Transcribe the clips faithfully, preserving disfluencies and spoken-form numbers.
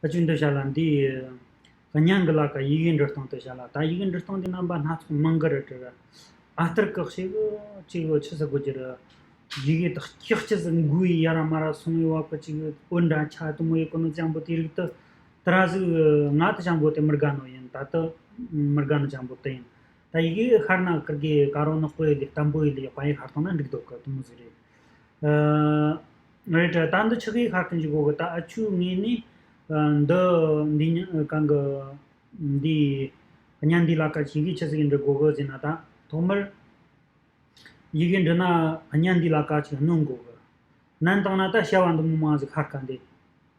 ཨ་ཅུ་འདི་བྱ་ལ་འདི། གཉན་གི་ལ་ཀ་ཡི་གེ་འབྲི་སྟངས་དུ་བྱ་ལ། ད་ཡི་གེ་འབྲི་སྟངས་འདི་རྣམ་པ་སྣ་ཚོགས་མང་གི་རེད་དྲ། ཨ་སྟར་ཀག་ཞེ་གི་ཅིག་གི་ཆི་ཟེར་དགོས་ཀྱི་རེད། ཡི་གེ་དག་ཀྱག་ཅི་ཟིག་འགུལ་ཡི་ཡ་ར་མ་ར་སོང་བའི་བ་གི་ཅིག་འོན་འདྲ་ཆ་དུ་མོ་ཡི་གོ་ནོ་ཅང་པོ་དེ་རིགས་དུ། དེ་ར་ཟིག་ང་དུ་ཅང་པོ་དེ་མི་དགའ་ནོ་ཡིན། ད་དུ་མི་དགའ་ནོ་ཅང་པོ་དེ་ཡིན། ད་ཡི་གེ་ཤར་ན་ཀིར་གི་ཀ་རོ་ནག་པོ་ཡི་ལི་ལྟམ་པོ་ཡི་ལི་ཡག་པ་ཡི་ཤར་བཏང་ན་འགྲིག་འདུག་གི་དུ་མོ་ཟིག་རེད། ཨ། རེད་དྲ། ད་འདི་ཆི་གི་ཤར་གི་འཇུག་གོ་གི། ད་ཨ་ཆུ་ངོས་ནས་ཨ་འདི་འདི་ཉ་གང་གི་འདི་གཉན་འདི་ལ་ཀ་ཅིག་གི་ཆི་ཟིག་འབྲི་གོ་གི་ཟེར་ན། ད་ཐོག་མར་ཡི་གེ་འབྲི་ན་གཉན་འདི་ལ་ཀ་ཅིག་སྣོན་གོ་གི། སྣོན་བཏང་ན་ད་བྱ་བ་འདི་མོ་མང་ཟིག་ཤར་ཀ་འདི།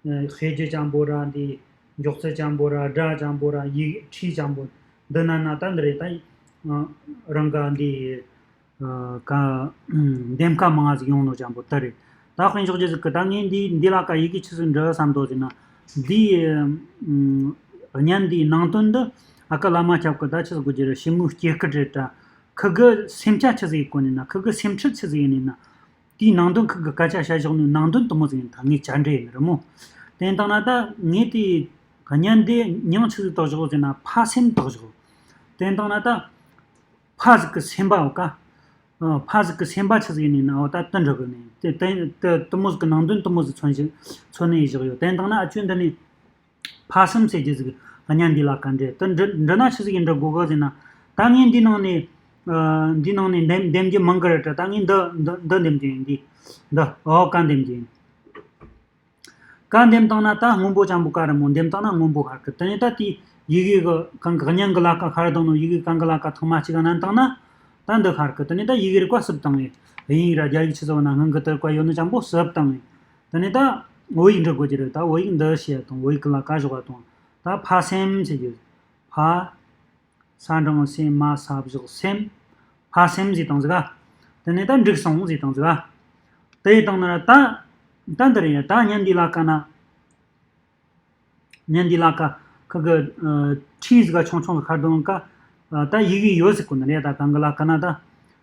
ཨ་ཤེས་རྒྱུ་ཅང་པོ་ར་འདི། འཇོག་ཚུལ་ཅང་པོ་ར། སྒྲ་ཅང་པོ་ར། ཡིག་ཁྲིད་ཅང་པོ། འདི་ན་ན་ད་འདི་རེད། ད་ཨ་རང་ག་འདི་ཨ་ཀ་འདེམས་ཀ་མང་ང་ཟིག་ཡོང་ནོ་ཅང་པོ་ད་རེད། ད་དཔེ་འཇོག་རྒྱུ་ཟིག་གི། ད་ངས་འདི་འདི་ལ་ཀ་ཡི་གེ་ཆི་ཟིག་འབྲི་བསམ་དོ་ཟེར་ན། འདི་ཨ་གཉན་འདིའི་ནང་དོན་འདི་ཨ་ཀ་བླ་མ་སྐྱབས་ཀྱི་ད་ཆི་ཟིག་དགོས་ཀྱི་རེད། ཞི་མོལ་སྐྱེ་སྐར་རེད་དྲ། ཁུ་གི་སེམས་ཆ་ཆི་ཟིག་ཡིན་གོ་ནི་ན། ཁུ་གི་སེམས་ཁྲལ་ཆི་ཟིག་ཡིན་ནི་ན། དེའི་ནང་དོན་ཁུ་གི་སྐད་ཆ་བཤད་བཞག་ནི་ནང་དོན་དུ་མོ་ཟིག་ཡིན། ད་ངས་བཅར་འདྲི་ཡིན་རི་མོ། དེ་བཏང་ན་ད་ངས་དེ་གཉན་དེ་མྱིང་ཆི་ཟིག་བཏགས་བཞག་ཟེར་ན། ཕ་སེམས་བཏགས་བཞག། དེ་བཏང་ན་ད་ཕ་ཟིག་གི་སེམས་པའོ་ཀ། ཨ་ཕ་ཟིག་གི་སེམས་པ་ཆི་ཟིག་ཡིན་ནི་ན། འོ་ད་དུ་འགྲོ་གི་ནི་དེ་དེ་དེ་དུ་མོ་ཟིག་གི་ནང་དོན་དུ་མོ་ཟིག་མཚོན་ཞིག་མཚོན་ནས་བཞག་ཡོད། དེ་བཏང་ན་ཨ་ཆུ་འདི་ནི། ཕ་སེམས་ཟེར་རྒྱུ་ཟིག་གཉན་འདི་ལ་ཀ་འདྲེ་དུ་འདྲི་འདྲི་ན་ཆི་ཟིག་ཡིན་འདྲི་དགོས་གི་ཟེར་ན། ད་ངས་འདི་ནང་ནས་ཨ་འདི་ནང་ནས་འདེམ་འདེམ་རྒྱུ་མང་གི་རེད་དྲ། ད་ངས་འདི་འདི་འདི་འདེམ་རྒྱུ་ཡིན། འདི་འདི་འོ་ཀ་འདེམ་རྒྱུ་ཡིན། ཀ་འདེམ་བཏང་ན་ད་སྔོན་པོ་ཅང་པོ་ཀ་རི་མོ་འདེམ་བཏང་ན་སྔོན་པོ་ཤར་གི། དེ་ནས་ད་དེ་ཡི་གེ་གི་གང་གི་གཉན་གི་ལ་ཀ་ཤར་བཏང་ནོ། ཡི་གེ་གང་གི་ལ་ཀ་ཐེངས་མ་གཅིག་ག་བསྣན་བཏང་ན་ད་འདི་ཤར་གི། དེ་ནས་ད་ཡི་གེ་རིག་པ་སུབ་བཏང་ངེ། དབྱིན་ཡིག་ར་རྒྱ་ཡིག་ཆི་ཟེར་བ་ན་སྔོན་གི་དེར་བཀོད་ཡོད་ནོ་ཅང་པོ་སུབ་བཏང་ངེ། དེ་ནས་ད་བོད་ཡིག་འབྲི་དགོས་ཀྱི་རེད། ད་བོད་ཡིག་འདི་བཤད་དང་། བོད་ཡིག་གི་ལ་ཀ་ཞོག་པ་དང་། ད་ཕ་སེམས་ཟེར་རྒྱུ། ཕ། ས་འབྲིང་སེ་མ་ས་བཞག་སེམས། ཕ་སེམས་ཟེར་བཏང་ཟིག་ག། དེ་ནས་ད་འགྲིག་སོང་ཟེར་བཏང་ཟིག་ག། དེ་ཡི་བཏང་ན་ད་ད་འདི་རེད་ཡ། ད་གཉན་འདི་ལ་ཀ་ན། གཉན་འདི་ལ་ཀ་ཁུ་གི་ཨ་ཁྲིད་ཟིག་ག་ཆུང་ཆུང་ཟིག་ཤར་བཏང་ཀ། ཨ་ད་ཡི་གེ་ཡོད་ཟེར་གོ་ནི་རེད། ད་གང་གི་ལ་ཀ་ན་ད།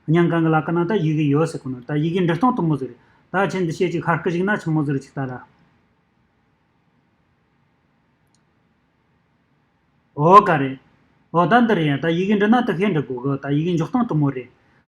གཉན་གང་གི་ལ་ཀ་ན་ད་ཡི་གེ་ཡོད་ཟེར་གོ་ནི། ད་ཡི་གེ་འབྲི་སྟངས་དུ་མོ་ཟིག་རེད། ད་ཁྱེད་འདི་བཤད་ཅིག་ཤར་གི་ཞིག་ན་ཆི་མོ་ཟིག་རེད་ཅིག་ལྟ་ར། འོ་ཀ་རེད། འོ་ད་འདི་རེད་ཡ། ད་ཡི་གེ་འབྲི་ན་དུ་ཤེས་འབྲི་དགོས་གི། ད་ཡི་གེ་འཇོག་སྟངས་དུ་མོ་རེད།